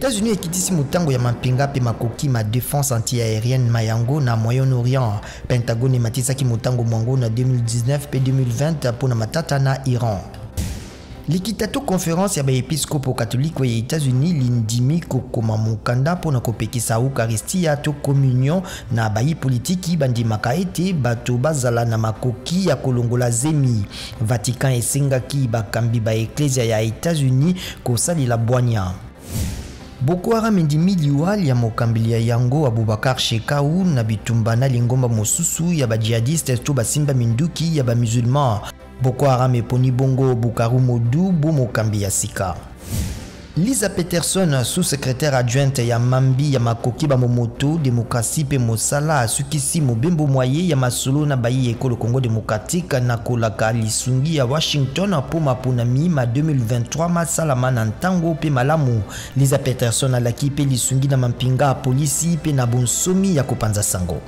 Etats-Unis ekitisi motango ya mampinga mpe makoki ma defense anti-aérienne ma yango na Moyen-Orient. Pentagone ematisaki motango mwango na 2019 mpe 2020 mpo na matata na Iran. Likita to conference ya baepiskopo katoliko ya Etats-Unis lindimi kokoma mokanda mpo na kopekisa Eucharistia to communion na bayi politiki bandimaka ete bato bazala na makoki ya kolongola zemi. Vatican esengaki bakambi ba eklezia ya Etats-Unis kosalela bwanya. Boko Haram endimi liwa lya mokambi lya yango Abubakar Shekau na bitumba na lingomba mosusu ya ba djihadistes to basimba minduki ya ba musulmans. Boko Haram eponi bongo Bukaru Modu bo mokambi ya sika. Lisa Peterson, sous-secrétaire adjointe ya mambi ya makoki ba momoto, demokrasi pe mosala, asukisi mobembo mwa ye ya masolo na bayi ya ekolo Congo demokratique na kolaka lisungi ya Washington mpo maponami ma 2023 masalama na ntango pe malamu. Lisa Peterson alaki pe lisungi na mampinga, polisi pe na bonsomi ya kopanza sango.